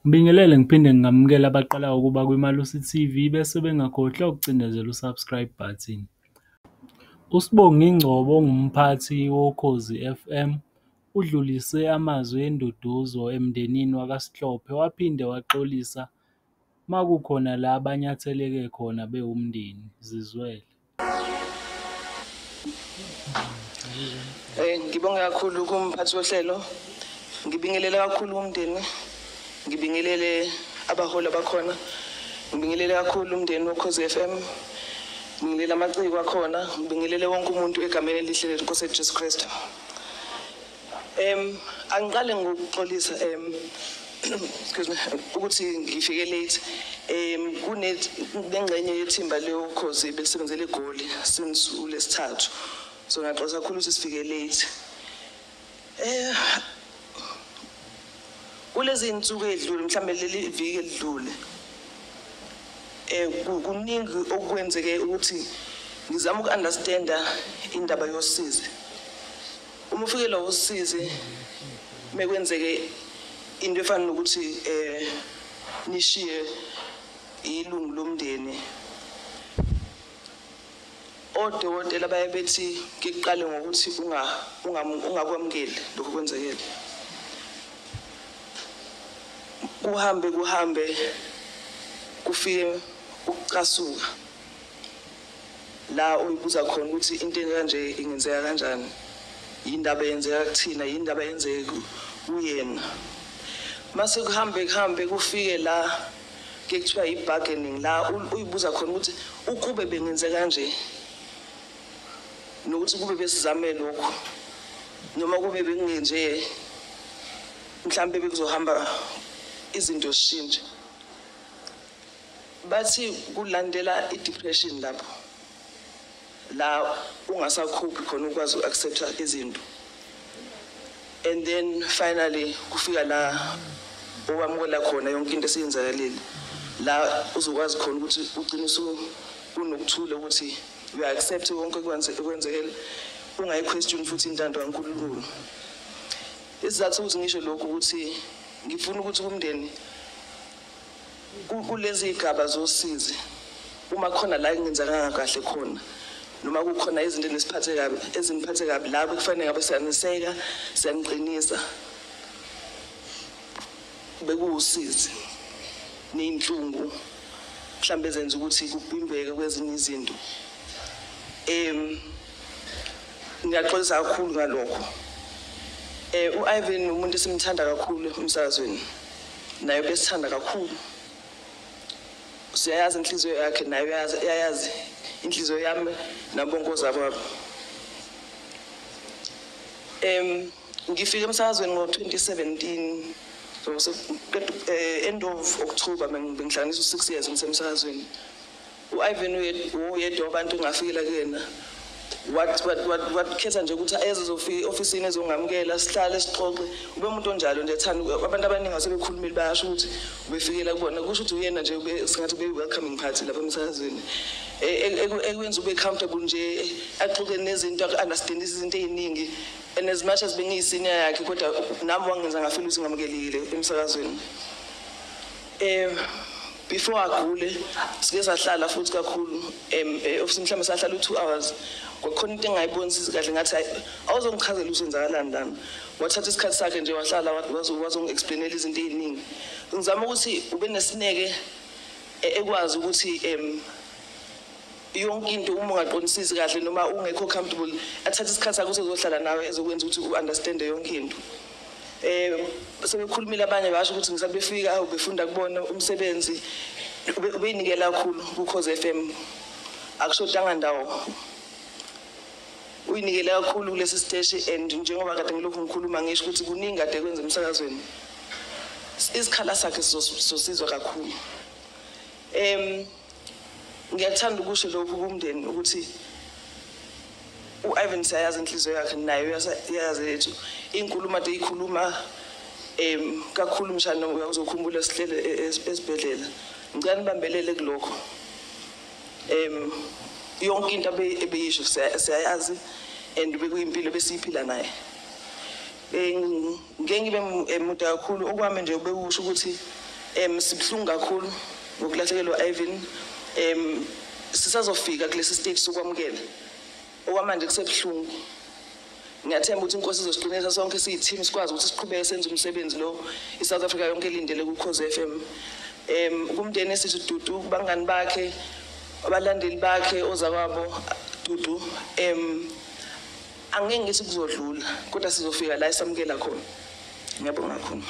Ngibingelele ngiphinde ngingamukele abaqalayo ukuba kwiMalusi TV bese bengakhohlwa ukucindezela u-subscribe button. USibongi Ngcobo ongumphathi woKhozi FM udlulise amazwi enduduzo emndenini wakaSihlophe waphinde waxolisa makukhona la abanyatheleke khona bewumndeni. Zizwele. Ngibonge kakhulu kumphathi wohlelo. Ngibingelele kakhulu umndeni. Ngibingelele abaholi abakhona. Ngibingelele kakhulu umndeni woKhozi FM. Ngibingelele amaciko akhona, ngibingelele wonke umuntu egameni elihle leNkosi yethu Jesu Kristu. Angiqale ngokuxolisa, excuse me, ukuthi ngifike late. Kunengxenye yethimba leyoKhozi belisebenzela eGoli since ulesithathu. So ngiyaxolisa kakhulu ukuthi sifike late. Kulezi insuku edlule, mhlambe leli viki elidlule, kuningi okwenzeke ukuthi ngizama uku-understanda indaba yosizi. Uma ufikelwa usizi, mekwenzeke into efana nokuthi nishiye ilungu lomndeni, odokotela baye bethi kuqale ngokuthi ungakwamukeli lokho kwenzekile. Kuhambe kuhambe kufike ukucasuka la uyibuza khona ukuthi into kanje ingenzeka kanjani, yindaba eyenzeka kuthina, yindaba eyenzeke kuyena. Mase kuhambe kuhambe kufike la ke kuthiwa i-bargaining, la uyibuza khona ukuthi ukube bengenze kanje, nokuthi kube besizame lokhu, noma kube bengenje, mhlambe bekuzohamba izinto zishintshe. Bathi kulandela i-depression lapho la ungasakhuphi khona ukwazi uku-accepta izinto, and then finally kufika la owamukela khona yonke into esiyenzakalile, la uzokwazi khona ukuthi ugcine unokuthula ukuthi uya-accept konke okwenzekele, ungayi-question futhi intando kaNkulunkulu. Isizathu ukuthi ngisho lokhu ukuthi ngifuna ukuthi kumndeni kulezi igaba zosizi, uma khona la kungenzakanga kahle khona, noma kukhona izinto enisiphathe kabi, eziniphathe kabi, la bekufanele ngabe siyaniseka, siyaniqinisa, bekuwusizi ney'nhlungu mhlawumbe ezenza ukuthi kubimbeke kwezinye izinto. Ngiyaxolisa kakhulu ngalokho. U-Ivan umuntu esimthanda kakhulu emsakazweni, naye besithanda kakhulu. Siyayazi inhliziyo yakhe, naye uyayazi inhliziyo yami nabonkozi babo. Ngifike emsakazweni ngo-2017, so end of October bengihlanganisa u-6 years ngisemsakazweni. U-Ivan uyedwa wabantu engafikela kuyena. Wakhetha nje ukuthi eze ezofika e-ofisini ezongamukela, sihlale sixoxe. Ube umuntu onjalo nje, ethanda abantu abaningi asebekhulumile bayasho ukuthi ubefikela kubona, kusho ukuthi uyena nje singathi ube welcoming party lapha emsakazweni. Ekwenza ube comfortable nje, axoxe nezinto, aku-understand izinto ey'ningi. And as much as bengiyi-senior yakhe, kodwa nami wangenza ngafeel ukuthi ngamukelekile emsakazweni. Before agule sike sahlala futhi kakhulu e-ofisini, mhlawumbe sahlala u-2 hours. Kwakukhona into engayibonisisi kahle, ngathi hayi, awuzongichazela ukuthi kwenzakalani lana. Wathatha isikhathi sakhe nje wahlala wazongi-explainela izinto ey'ningi. Ngizama ukuthi ube nesineke, ekwazi ukuthi yonke into uma ungaqondisisi kahle noma ungekho comfortable, athathe isikhathi sakho uzohlala nawe ezokwenza ukuthi u-understande yonke into. Sebekhulumile abanye basho ukuthi ngisabefika ubefunda kubona umsebenzi, ubeyinikela kakhulu kuKhozi FM, akushodanga ndawo, uyinikele kakhulu kulesi siteshi. And njengoba kade ngilokhu ngikhuluma ngisho ukuthi kuningi kade kwenza emsakazweni, isikhala sakhe sizosizwa kakhulu. Ngiyathanda ukusho lokhu kumndeni ukuthi u-Ivan siyayazi inhliziyo yakhe, naye uyayazi yethu. Inkulumo ade ikhuluma kakhulu mshana, uzokhumbula sihlele esibhedlela. Ngicela nibambelele kulokho. Yonke into ebeyisho siyayazi, and bekuyimpilo besiyiphila naye. Ngeke ngibe mude kakhulu, okwami nje bekusho ukuthi Sibuhlungu kakhulu ngokulahlekelwa Ivan. Sisazofika kulesi stage sokwamukela. Okwamanje kusebuhlungu. Ngiyathemba ukuthi inkosi izosiqinisa sonke siyi-team, sikwazi ukuthi siqhubeke senze umsebenzi lo i-South Africa yonke elindele kuKhozi FM. Kumndeni esithi dudu, kubangani bakhe, abalandeli bakhe, ozakwabo dudu. Angeke ngithi kuzodlula, kodwa sizofika la esamukela khona. Ngiyabonga kakhulu.